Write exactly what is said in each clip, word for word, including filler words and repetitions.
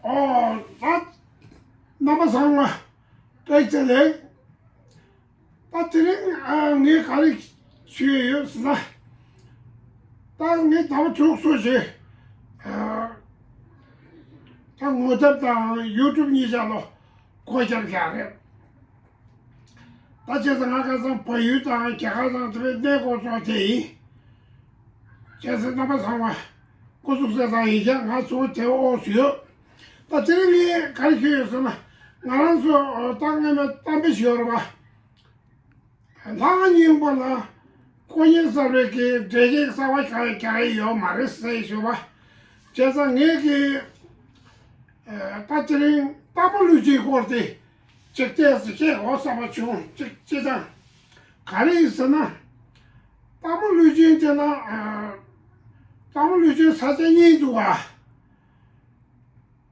ཨོ། ད་རྣམ་པ་ཚང་མ་བཀྲ་ཤིས་བདེ་ལེགས། ད་དེ་རིང་ཨ་ངས་ག་རེ་ཞུ་ཡི་ཡོད་ཟེར་ན། ད་ངས་ཟླ་བ་དྲུག་སོ་ཞིག་ཨ་ད་ངོ་དེབ་དང་ཡུ་ཊུབ་གཉིས་ཆ་ལོ་སྒོ་བརྒྱབ་བཞག་རེད། ད་བྱས་ཙང་ང་ཁ་སང་བལ་ཡུལ་དང་རྒྱ་གར་དང་དེ་བའི་གནས་སྐོར་ཚོ་དེ་ཡིན། བྱས་ཙང་རྣམ་པ་ཚང་མ་སྐུ་གཟུགས་གསལ་ཐང་ཡིན་ཤག་ང་ཚོ་དེ་འོག་སུ་ཡོད། ད་དེ་རིང་ངས་ག་རེ་ཞུས་ཡོད་ཟེར་ན། ང་རང་ཚོ་ད་སྔོན་མ་གཏམ་དཔེ་ཞིག་ཡོད་རེད་པ། ལྷ་ང་རྙིང་པ་ལ་ཀོ་ཉེ་གསར་པའི་གི་འདྲེ་བགེགས་གསར་པ་གང་ཡང་རྒྱག་ཡི་ཡོད་མ་རེད་ཟེར་ཞུ་བ། བྱས་ཙང་ངས་གི་ད་དེ་རིང་སྟག་མོ་ལུས་སྦྱིན་སྐོར་དེ་ཅིག་ཏོག་ཙམ་བཤད་དགོས་བསམ་པ་བྱུང་། ཅིག་ཅི་དང་ག་རེ་ཡིན་ཟེར་ན། སྟག་མོ་ལུས་སྦྱིན་དེ་ལ་སྟག་མོ་ལུས་སྦྱིན་ས་ཆ་གཉིས་འདུག་ག་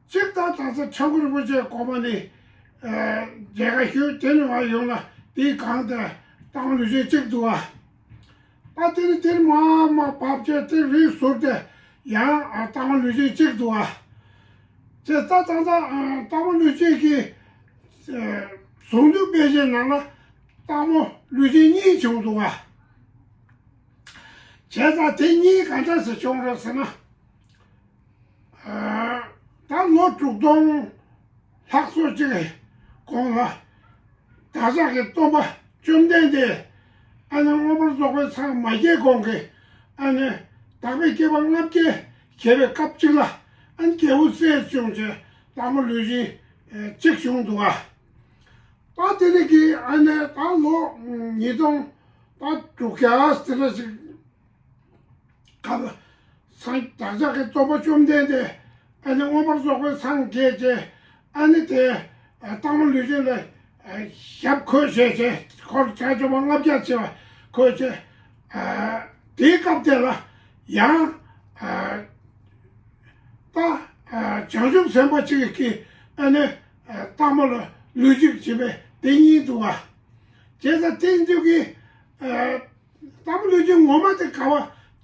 གཅིག་ད་ད་ས་ཁྲ་འགུ་རིན་པོ་ཆེ་གོང་མ་ནས་མཇལ་ཁ་ཞུས། དེ་ནས་མར་ཡོང་ན་དེའི་སྒང་དེ་སྟག་མོ་ལུས་སྦྱིན་གཅིག་འདུག་ག་ད་དེ་ནས་དེར་མར་མར་བབས་བྱས་དེ་རིགས་ཟུར་དེ་ཡང་སྟག་མོ་ལུས་སྦྱིན་གཅིག་འདུག་ག་དེ་ད་ད་ད་སྟག་མོ་ལུས་སྦྱིན་གྱི་གཟུངས་འདུས་པའི་ཆེན་ནང་ལ་སྟག་མོ་ལུས་སྦྱིན་གཉིས་བྱུང་འདུག་ག་བྱས་ཙང་དེ་གཉིས་ག་འདྲ་ཞིག་བྱུང་རེད་ཟེར་ན། ད་ལོ་དྲུག་སྟོང་ལྷག་སོ་གཅིག་གི་གོང་ལ་བདག་ཅག་གི་སྟོན་པ་བཅོམ་ལྡན་འདས་ཨ་ནི་མངོན་པར་རྫོགས་པའི་སངས་མ་རྒྱས་གོང་གི་ཨ་ནི་དག་པའི་བསྐལ་པ་ལྔ་བརྒྱ་བརྒལ་བའི་སྐབས་གཅིག་ལ་ཨ་ནི་རྒྱལ་པོ་སྲས་བྱུང་བྱས་སྟག་མོ་ལུས་སྦྱིན་གཅིག་བྱུང་འདུག་ག་ད་དེ་ནི་གི་ཨ་ནི་ད་ལོ་ཉིས་སྟོང་ད་དྲུག་བརྒྱ་དེ་འདྲ་ཞིག་ག་ལ་སངས་བདག་ཅག་གི་སྟོན་པ་བཅོམ་ལྡན་འདས་ཨ་ནི་མངོན་པར་རྫོགས་པའི་སངས་རྒྱས་བྱས་ཨ་ནི་དེ་སྟག་མོ་ལུས་སྦྱིན་ལ་ཞབས་འཁོད་བྱས་བྱས་འཁོར་བྱས་བྱས་པ་ལྔ་བརྒྱ་བྱས་པ་འཁོད་བྱས་དེའི་སྐབས་དེ་ལ་ཡང་ད་བྱང་ཆུབ་སེམས་དཔའ་གཅིག་གིས་ཨ་ནི་སྟག་མོ་ལ་ལུས་སྦྱིན་བྱས་པའི་དེ་གཉིས་འདུག་ག་བྱས་ཙང་དེ་འདུག་གི་སྟག་མོ་ལུས་སྦྱིན་ངོ་མ་དེ་ག་བ།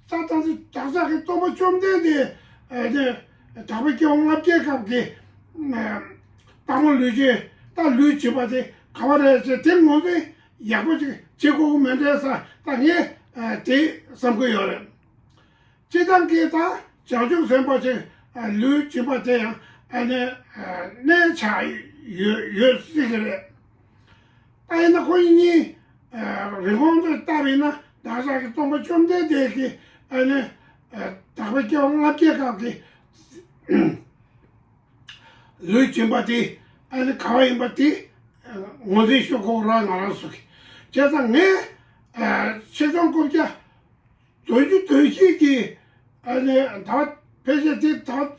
ད་ལྟ་བདག་ཅག་གི་སྟོན་པ་བཅོམ་ལྡན་འདས་ཨ་ནི་དག་པའི་སྐྱེ་བ་ལྔ་བརྒྱའི་སྐབས་ཀྱི་སྟག་མོ་ལུས་སྦྱིན་ད་ལུས་སྦྱིན་པ་དེ་ག་བ་རེད་ཟེར་དེ་ངོ་སྤྲོད་ཡག་པོ་ཅིག་བྱེད་དགོས་ཀྱི་མེད་འགྲོ་ས། ད་ངས་དེ་བསམ་གྱི་ཡོད་རེད། སྤྱིར་བཏང་གི་ད་བྱང་ཆུབ་སེམས་དཔའ་ཅིག་ལུས་སྦྱིན་པ་དེ་ཡང་ཨ་ནི་གནས་ཆགས་ཡོད་ཡོད་སྲིད་ཀྱི་རེད། ད་ཡིན་ན་ཁོ་གཉིས་རིན་གོང་དུ་བལྟས་པ་ཡིན་ན་བདག་ཅག་གི་སྟོན་པ་བཅོམ་ལྡན་འདས་ཀྱིས་ཨ་ནི་དག་པའི་སྐྱེ་བ་ལྔ་བརྒྱའི་སྐབས་ཀྱི་ལུས་སྦྱིན་པ་དེ་ཨ་ནི་ག་བ་ཡིན་པ་དེ་ངོས་འཛིན་ཞུ་དགོས་ར་ང་རང་ཚོ་གི། བྱས་ཙང་ངས་ཆིག་སྟོང་དགུ་བརྒྱ་དོན་བཞི་དོན་བཞི་གི་ཨ་ནི་ཟླ་བ་ཕལ་ཆེར་དེ་ཟླ་བ་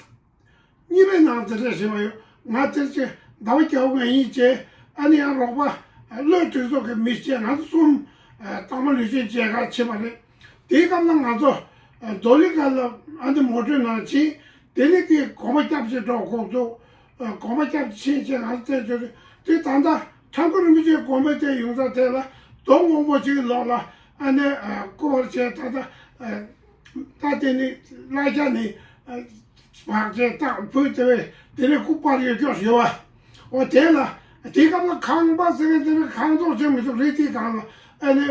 གཉིས་པའི་ནང་དེ་འདྲ་ཞིག་མ་ཡོང་། ང་དེར་ཅིག་ཟླ་བ་བརྒྱ་པོ་ང་ཡིན་བྱས་ཨ་ནི་ཡང་རོགས་པ་བློས་གྲོས་ཚོགས་ཀྱི་མི་བྱས་ང་ཚོ་གསུམ་སྟག་མོ་ལུས་སྦྱིན་མཇལ་ཁ་ཕྱིན་པ་རེད། དེའི་སྐབས་ལ་ང་ཚོ་རྡོ་ལི་ག་ལ་ཨ་ནི་མོ་ཊའི་ནང་ཕྱིན། དེ་ནས་ཀྱི་གོམ་པ་རྒྱབ་བྱས་འགྲོ་དགོས་འདུག་གོམ་པ་རྒྱབ་ཕྱིན་བྱས་ང་ཚོ་བལྟས་བྱས་དེ་ད་ལྟ་ཁྲ་འགུ་རིན་པོ་ཆེའི་དགོན་པ་དེ་ཡོང་ས་དེ་ལ་རྡོ་སྔོན་པོ་ཅིག་ལོགས་ལ་ཨ་ནི་སྐུ་པར་བྱས་ད་ལྟ་ད་དེ་ནི་གླ་ཆ་ནི་བག་ཆེ་རྟགས་བུ་དེ་བས་དེ་རིང་སྐུ་པར་ཡོད་ཀྱོག་ཡོད་བ། འོ་དེ་ལ་དེའི་སྐབས་ལ་ཁང་པ་ཟེར་མཁན་དེ་ནི་ཁང་ཐོག་ཅིག་མི་འདུག་རི་དེའི་སྒང་ལ་ཨ་ནི་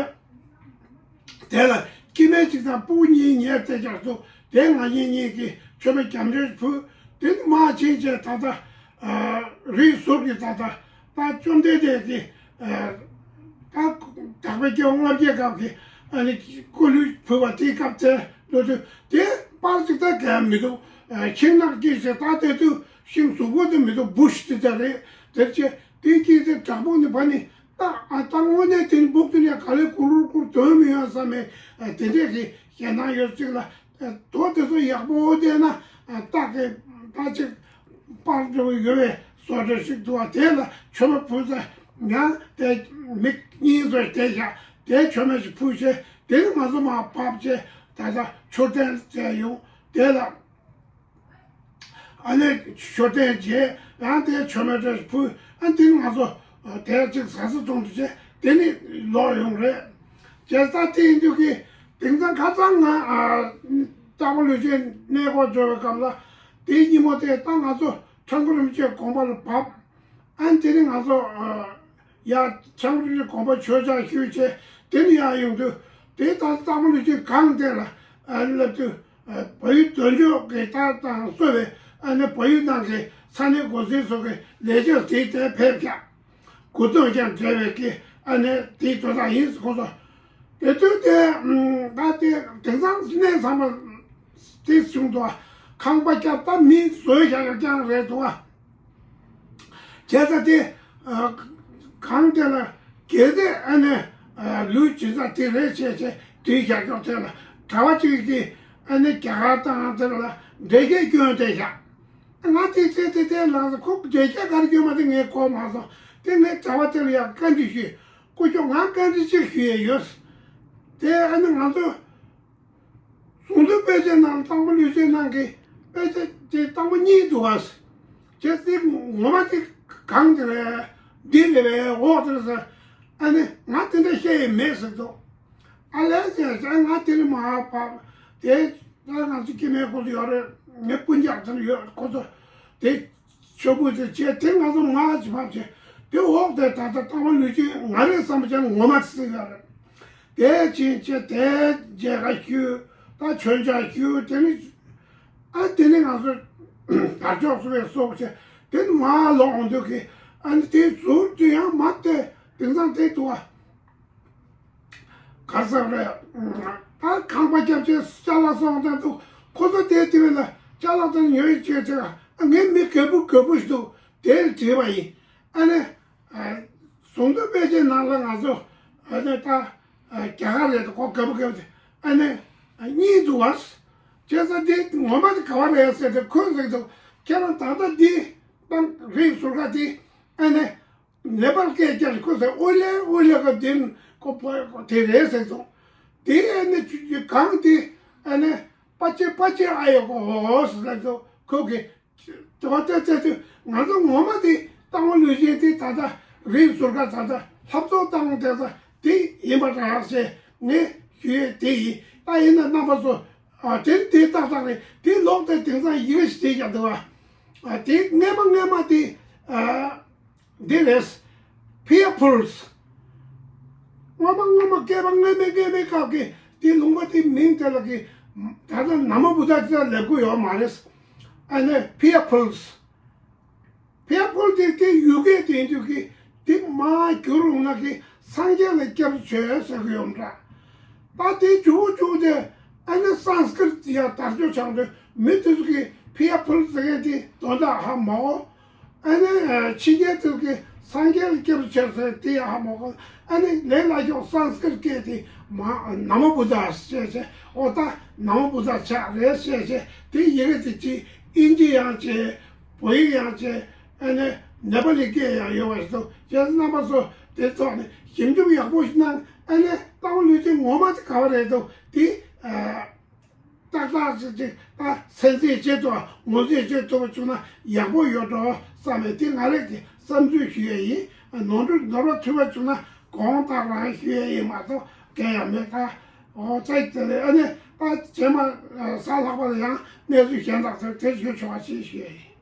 དེ་ལ་སྐྱེ་དམན་ཅིག་དང་སྤུ་གུ་གཉིས་ཉལ་བསྡད་ཀྱག་འདུག་དེ་ང་གཉིས་གཉིས་ཀྱིས་མཆོད་མེ་རྒྱབ་འདྲེན་ཕུལ། དེ་ནི་མར་ཕྱིན་བྱས་ད་ལྟ་རི་ཟུར་གྱི་ད་ལྟ་ད་བཅོམ་ལྡན་འདས་ཀྱི་ད་དག་པའི་སྐྱེ་བ་ལྔ་བརྒྱའི་སྐབས་ཀྱི་ཨ་ནི་སྐུ་ལུས་ཕུལ་བ་དེའི་སྐབས་དེ་ལོ་དུས་དེ་པར་ཅིག་ད་གས་མི་འདུག་ཤིང་ནགས་ཀྱི་ཞེ་ད་དེ་དུས་ཤིང་གཟུགས་པོ་དེ་མི་འདུག་བུ་ཤི་དེ་ད་རེད། དེ་ཅེ་དེ་ཀྱི་དེ་དྲག་པོ་ནི་བ་ནི་ད་ཨ་ད་དངོས་གནས་དེ་ནི་སྦུག་དེ་ནས་ག་ལེ་གུ་རུ་གུར་དོན་མི་ཡོང་བསམ་མེད་དེ་འདྲས་ཀྱི་ཞེད་སྣང་ཡོད་ཅིག་ལ། རྡོ་དེ་ཚོ་ཡག་པོ་བལྟས་ན་སྟག་གི་ད་ཅིག་པར་འདྲ་བོ་ཡོད་པའི་བཟོ་འདྲ་ཞིག་འདུག་བ། དེ་ལ་མཆོད་མེ་ཕུལ་ཚེ་ཡང་དེ་མི་གཉིས་ཚོས་དེ་བཞག་དེ་མཆོད་མེ་ཞིག་ཕུལ་བྱས་དེ་ནི་ང་ཚོ་མར་བབས་བྱས་ད་ལྟ་མཆོད་རྟེན་བྱས་ཡོང་དེ་ལ་ཨ་ནི་མཆོད་རྟེན་བྱས་ཡང་དེ་མཆོད་མེ་འདྲ་ཞིག་ཕུལ། ཨ་དེ་ནི་ང་ཚོ་དེ་ཅིག་ཟ་ཟི་གཏོང་དུ་བྱས་དེ་ནི་ལོག་ཡོང་རེད། བྱས་ཙང་དེ་ཡིན་དུས་ཀྱི་དེང་སང་ཁ་སང་ང་སྟག་མོ་ལུས་སྦྱིན་གནས་སྐོར་འགྲོ་བའི་སྐབས་ལ་དེའི་ཉིན་མོ་དེ་ད་ང་ཚོ་ ཁྲ་འགུ་རིན་པོ་ཆེ་དགོན་པ་ལ་བབས། ཨ་ནི་དེ་ནས་ང་ཚོ་ཡར་ཁྲ་འགུ་རིན་པོ་ཆེ་དགོན་པ་ཆོས་ཕྱག་ཞུས་བྱས་དེ་ནས་ཡར་ཡོང་དུས་དེ་ད་སྟག་མོ་ལུས་སྦྱིན་སྒང་དེ་ལ་ཨ་ནི་སླེབས་དུས་བལ་ཡུལ་དོན་གཅོད་ཀྱི་ད་དང་གཙོས་པའི་ཨ་ནི་བལ་ཡུལ་ནང་གི་ས་གནས་འགོ་འཛིན་སོགས་ཀྱི་ལས་བྱེད་དེ་དེ་ཕེབས་ཀྱང་། གོ་སྟོན་ཀྱང་འབྲེལ་བའི་གི་ཨ་ནི་དེའི་དོན་དག་ཡིན་ཁོ་ཚོ། དེ་དུས་དེ་ད་དེ་དེང་སང་གནས་ཚང་མ་དེ་བྱུང་འདུག་ཁང་པ་བརྒྱབ་ད་མི་བཟོས་བཞག་ཡག་རྐྱང་རེད་འདུག་བྱས་ཙང་དེ་གང་དེ་ལ་གལ་ཏེ་ཨ་ནི་ལུས་ཇི་ཙམ་དེ་རེད་བྱས་བྱས་དེའི་བཞག་ཀྱོག་དེ་ལ་གྲྭ་བ་གཅིག་གིས་ཨ་ནི་རྒྱ་གར་དང་དེ་ལ་འདྲེ་སྐད་སྐྱོན་དེ་བཞག་ང་དེ་ཚེ་དེ་དེ་ལངས་སོང་ཁོ་བདེ་སྐྱིད་གར་སྐྱོན་མ་དེ་ངས་གོ་མ་སོང་། དེ་ངས་གྲྭ་བ་དེ་ལ་ཡང་བཀའ་འདྲི་ཞུས། སྐུ་ཞབས་ང་བཀའ་འདྲི་གཅིག་ཞུ་ཡས་ཡོད། དེ་ཨ་ནི་ང་ཚོ་གཟུངས་འདུས་དཔེ་ཆའི་ནང་སྟག་མོ་ལུས་སྦྱིན་ནང་གི་དཔེ་ཆ་དེ་སྟག་མོ་གཉིས་འདུག་བ། ཁྱེད་ཚོས་ངོ་མ་དེ་གང་དེ་རེད། འདི་རེད་པས་འོག་དེ་རེད་ཟེར། ཨ་ནི་ང་དེ་འདྲ་བཤད་ཡས་མེད་ཟེར་འདུག་ཨ་ལས་ཟེར་ཟེར་ང་དེ་ནས་མར་བབས། དེ་ད་ང་ཚོ་སྐྱེ་དམན་ཁོ་ཚོ་ཡོད་རེད། ངའི་སྤུན་ཀྱག་དེ་ཡོད་ཁོ་ཚོ་དེ་ཆོས་པོ་དེ་བྱས་དེ་ང་ཚོ་མར་ཅིག་བབས་བྱས་དེ་འོག་དེ་ད་ལྟ་སྟག་མོ་ལུས་སྦྱིན་ང་རེད་བསམ་བྱས་ངོ་མ་ཟེར་ཡོད་རེད། དེ་ཕྱིན་ཆད་དེ་མཇལ་ཁ་ཞུས། ད་མཆོད་མཇལ་ཞུས། དེ་ནི་ཨ་དེ་ནི་ང་ཚོ་དར་ལྕོག་བཟོ་བའི་སྲོག་བྱས་དེ་ནི་མར་ལོག་འོང་དུས་ཀྱི་ཨ་ནི་དེ་ཟུར་དུ་ཡང་མ་དེ་དེང་སང་དེ་འདུག་བ། ག་ས་རེད། ད་ཁང་པ་བརྒྱབ་བྱས་ཅ་ལག་སོང་དང་འདུག་ཁོ་ཚོ་དེ་དེ་བས་ལ་ཅ་ལག་དང་ཉོ་ཡི་བྱས་བྱས་ཨ་ངའི་མི་རྒད་པོ་རྒད་པོ་ཞིག་འདུག་དེར་བྲིས་པ་ཡིན། ཨ་ནི། གཟུངས་འདུས་དཔེ་ཆའི་ནང་ལ་ང་ཚོ་ཨ་ནི་ད་རྒྱ་གར་རེད་ཁོ་རྒད་པོ་རྒད་པོ་དེ་ཨ་ནི་གཉིས་འདུག་བ། བྱས་ཙང་འདི་ངོ་མ་དེ་ག་བ་རེད་ཟེར་ཏེ་ཁོས་ཟེར་འདུག་ཁྱེད་རང་ད་ལྟ་འདི་ཏང་རིག་ཟུར་ཁ་འདི་ཨ་ནི་ནེ་པཱལ་སྐད་རྒྱག་ཁོས་ཟེར་ཨོ་ལེ་ཨོ་ལེ་ག་འདི་ཁོ་དེ་རེད་ཟེར་འདུག་དེ་ཨ་ནི་གང་དེ་ཨ་ནི་པ་ཅེ་པ་ཅེ་ཨ་ཡོ་གོ་ཧོ་ཟེར་འདུག་ཁོ་གི་དེ་བ་ལྟ་ལྟ་དུས་ང་ཚོ་ངོ་མ་དེ་སྟག་མོ་ལུས་སྦྱིན་དེ་ད་ལྟ་རིག་ཟུར་ཁ་ད་ལྟ་ལྷ་བཟོ་བཏང་དེ་ད་དེ་ཡིན་པ་འདྲ་ཞེས་ངས་ཞུ་ཡས་དེ་ཡིན། ད་ཡིན་ན་རྣམ་པ་ཚོ་ཨ་དེ་དེ་ཏག་ཏག་རེད། དེ་ལོག་དེ་དེང་སང་ཡི་གེ་ཞིག་དེ་རྒྱག་འདུག་བ། ཨ་དེ་སྔས་མ་སྔས་མ་དེ་ཨ། འདི་རེད། ཕི་ཡ་ཕུལ། སྔོན་མ་སྔོན་མ་བསྐལ་པ་སྔ་མའི་སྔ་མའི་སྐབས་ཀྱི་དེ་ལུང་པ་དེ་མིང་དེ་ལ་གི་ད་ལྟ་ན་མོ་བུ་ད་ཅི་ལབ་གི་ཡོད་མ་རེད། ཨ་ནི་ཕི་ཡ་ཕུལ། ཕི་ཡ་ཕུལ་དེ་དེ་ཡུལ་སྐད་དེ་ཡིན་དུས་ཀྱི་དེ་མ་བསྒྱུར་རུང་ན་གི་སངས་རྒྱས་ལ་སྐྱབས་སུ་མཆི་ཟེར་གི་ཡོད་འདྲ། ད་དེ་བྱུང་བྱུང་དེ་ཨ་ནི་སཾ་སྐྲྀཏ་ཡ་དར་ལྕོག་ཆགས་དུས་མི་དེ་ཚོ་གི་ཕི་ཡ་ཕུལ་ཟེར་མཁན་དེ་དོན་དག་ཧ་མ་གོ། ཨ་ནི་ཕྱི་རྒྱལ་དེ་ཚོ་གི་སངས་རྒྱས་ལ་སྐྱབས་སུ་མཆི་ཟེར་དེ་ཡང་ཧ་མ་གོ། ཨ་ནི་ལས་སླ་ཤོས་སཾ་སྐྲྀཏ་སྐད་དེ་མ་ན་མོ་བུ་དྷ་ཟེར་ཟེར་ཨོ་ད་ན་མོ་བུ་དྷ་ཆགས་རེད་ཟེར་ཟེར་དེ་ཡི་གེ་དེ་ཅི་ཨིན་ཇི་ཡང་བྱས། བོད་ཡིག་ཡང་བྱས། ཨ་ནི་ནེ་པ་ལི་སྐད་ཡང་ཡོད་པ་ཞིག་འདུག་བྱས་ཙང་རྣམ་པ་ཚོ་དེ་ཐོག་ནས་ཞིབ་འཇུག་ཡག་པོ་ཞིག་གནང་། ཨ་ནི་སྟག་མོ་ལུས་སྦྱིན་ངོ་མ་དེ་ག་བ་རེད་འདུག་དེ་ཨ་ཏག་ཏག་ཅིག་ཅིག་ད་གསན་གཟིགས་བྱེད་ཐུབ་པ་ངོས་འཛིན་བྱེད་ཐུབ་པ་བྱུང་ན་ཡག་པོ་ཡོད་འགྲོ་བསམ་པའི་དེ་ང་རང་གི་བསམ་ཚུལ་ཞུ་ཡས་ཡིན། ནོར་འཁྲུལ་ནོར་བ་ཐུབ་པ་བྱུང་ན་དགོངས་དག་རང་ཞུ་ཡས་ཡིན་མ་གཏོགས་གང་ཡང་མེད། ད་འོ་ཙག་དེ་ལས་ཨ་ནི་ད་རྗེས་མ་གཟའ་ལྷག་པ་ལ་ཡང་གནས་ཚུལ་གཞན་དག་དེ་དེ་ཞུ་ཆོག་པ་ཞེས་ཞུ་ཡས་ཡིན།